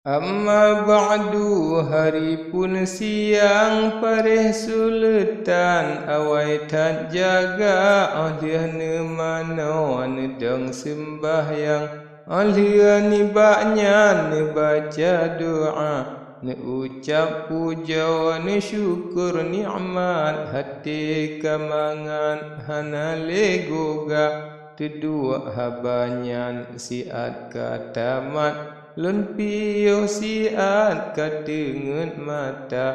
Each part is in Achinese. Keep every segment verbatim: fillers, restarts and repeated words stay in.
Amma ba'du, hari phon siang paréh suleutan, awai that jaga óh lheueh neumanoe neudong seumbahyang. Óh lheueh nibak nyan neubaca doa, neuucab pujoe, neusyukur nikmat, até ka mangat hana lé goga. Teuduek haba nyan siat ka tamat, lôn piôh siat ka teungeut mata.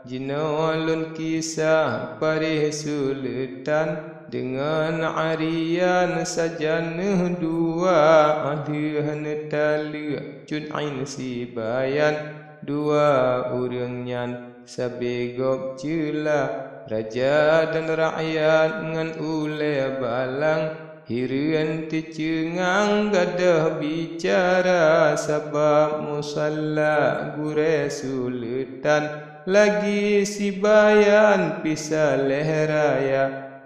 Jinoe lôn kisah paréh suleutan, deungon Arian sajan neuh dua, óh lheueh neutaleuek Cut Ain Sibayan. Dua ureuëng nyan sabe gob ceula, raja dan rakyat ngon ulée balang. Hireuen teuceungang gadôh bicara, sabab musalla gurée suleutan, lagi Sibayan pih saléh raya.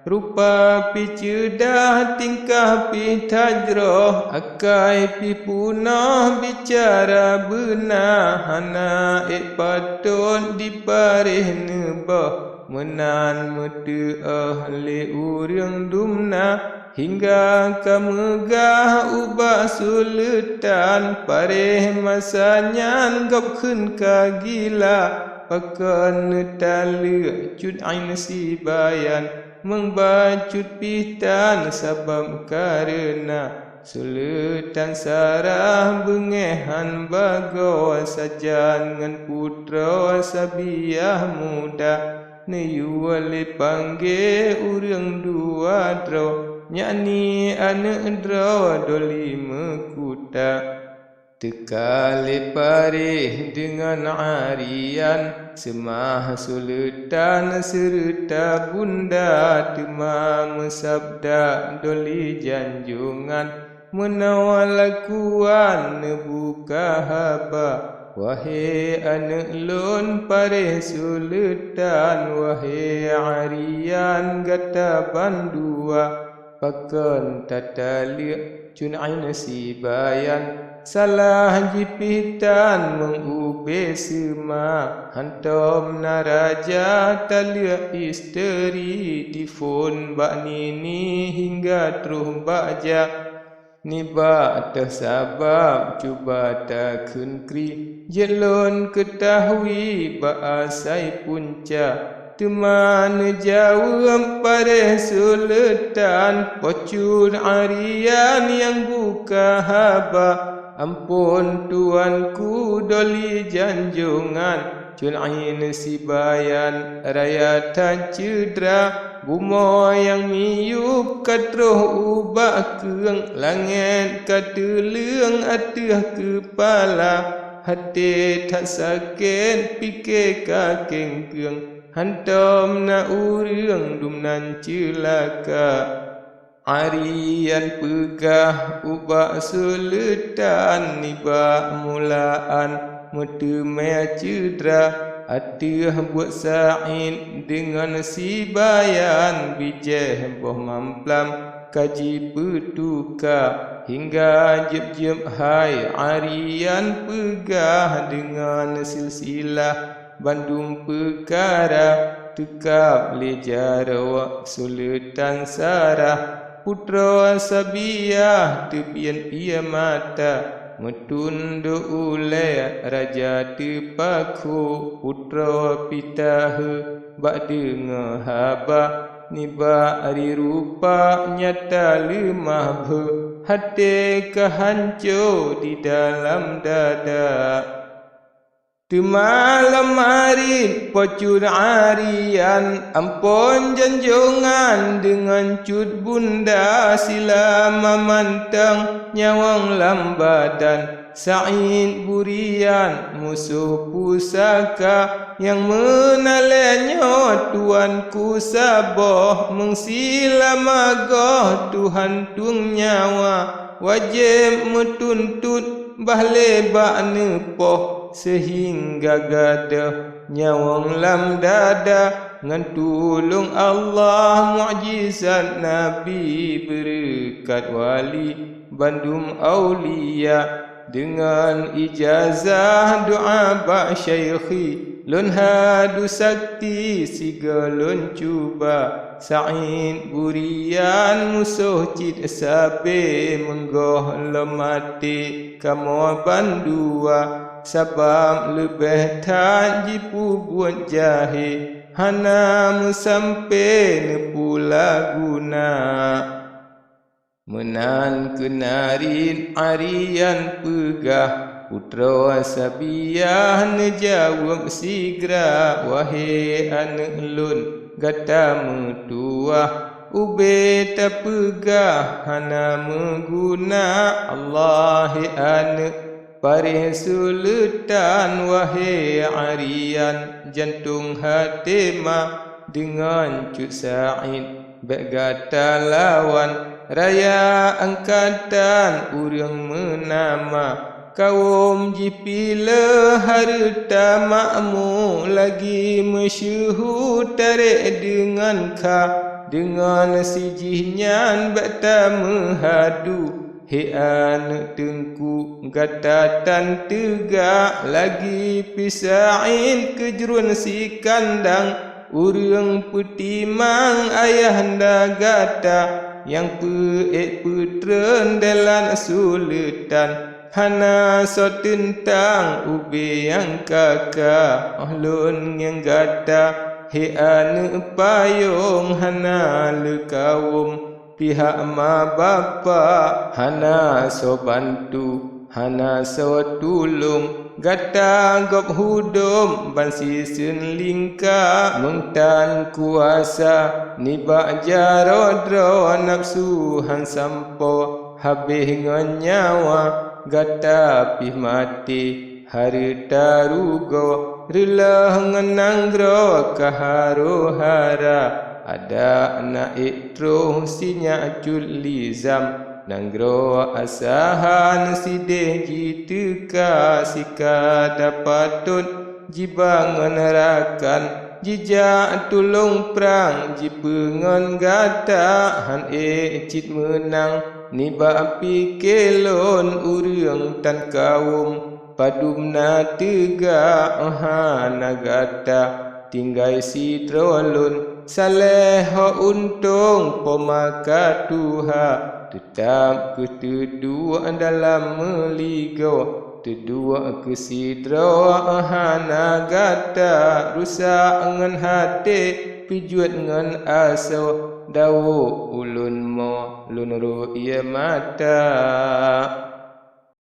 Rupa pih ceudah, tingkah pih that jroh, akai pih peunoh, bicara beuna, hana ék patot diparéh neuboh. Meunan meuteuôh lé ureuëng dumna, hingga ka meugah ubak suleutan. Paréh masa nyan gob kheun ka gila, pakon neutaleuek Cut Ain Sibayan, meung bacut pih tan sabab kareuna suleutan Sarah beungéh han bagoe, sajan ngon putroe Sabiah muda. Neuyue lé panggé ureuëng dua droe, yakni aneuëk droe Doli Meukuta. Teuka lé paréh deungon Arian, seumah suleutan seureuta bunda, teuma meusabda Doli Janjongan, meunoe lakuan neubuka haba. Wahé aneuëk lôn paréh suleutan, wahé Arian gata bandua, pakon tataleuek Cut Ain Sibayan? Salah jih pih tan meung ubé seuma, hantom na raja taleuek isteri, diphon bak nini hingga troh bak jak. Nibak teuh sabab cuba takheun kri, jeuet lôn keutahui bak asai punca. Teuma neujaweueb paréh suleutan, Po Cut Arian nyang buka haba, amphon tuanku Doli Janjongan, Cut Ain Sibayan raya that ceudra. Bumoe nyang miyueb ka troh ubak keueng, langét ka teuleueng ateueh keupala. Até that sakét, piké ka kéngkeung, hantom na ureuëng dumnan ceulaka. Arian peugah ubak suleutan, nibak mulaan meuteumé ceudra, ateueh buet Said deungon Sibayan, bijéh boh mamplam ka jipeutuka. Hingga jeueb-jeueb hai Arian peugah, deungon silsilah bandum peukara, teukab lé jaroe suleutan Sarah. Putroe Sabiah teubiet ie mata, meutundok ulée raja teupakho. Putroe pih tahe bak deungoe haba, nibak rirupa nyata leumah bheu, até ka hanco di dalam dada. Teuma lam arit Po Cut Arian, amphon Janjongan deungon Cut Bunda, silama mantong nyawöng lam badan. Said Burian musoh pusaka, nyang meunan lé nyoe tuanku saboh, meung silama goh Tuhan tueng nyawa, wajéb meutuntot bah lé bak neupoh, seuhingga gadôh nyawöng lam dada. Ngon tulông Allah, mukjizat Nabi, beureukat wali, bandum aulia, Deungon ijazah doa bak syekhi, lôn hadu sakti sigoe lôn cuba. Said Burian musoh cit sabe, meungoh lom maté kamoe bandua. Sabab leubeh that jipeubuet jahé, hana meusampe neupula guna. Meunan keunarit Arian peugah, putroe Sabiah neujaweueb sigra, "Wahé aneuëk lôn, gata meutuwah, ubé tapeugah hana meuguna. Allah, hé aneuëk paréh suleutan, wahé Arian, jantong haté ma deungon cut Said. Bék gata lawan raya angkatan ureuëng meunama. Kawöm jih piléh hareuta makmu, lagi meusyeuhu tarek deungon kha. Deungon sijih nyan bék tameuhadu, hé aneuëk teungku, gata tan teugak. Lagi pih Said keujruen sikandang, ureuëng peutimang ayahanda gata, nyang peuék peutreun dalam suleutan. Hana soe teuntang ubé nyang ka-ka, óh lôn ngieng gata, hé aneuëk payong hana leukawöm. Pihak ma bapak hana soe bantu, hana soe tulông. Gata gob hudom ban siseun lingka, meuntan kuasa nibak jaroe droe, nafeusu han sampoe, habéh ngon nyawa gata pih maté. Hareuta rugoe reulôh ngon nanggroe ka harôh hara, adak na ék troh sinyak cut lizam. Nanggroe asahan sideh jiteuka, sikada patot jibangon rakan, jijak tulông prang jipeungon gata. Han ék cit meunang nibak pike lôn, ureuëng tan kawöm padum na teugak hana gata. Tinggai sidroe lôn, saléh ho untông poma ka tuha. Teutab kheueh teuduek dalam meuligoe, teuduek kheueh sidroe hana gata. Rusak ngon haté, peujuet ngon asoe, dawok ulôn mo lôn rôk ie mata.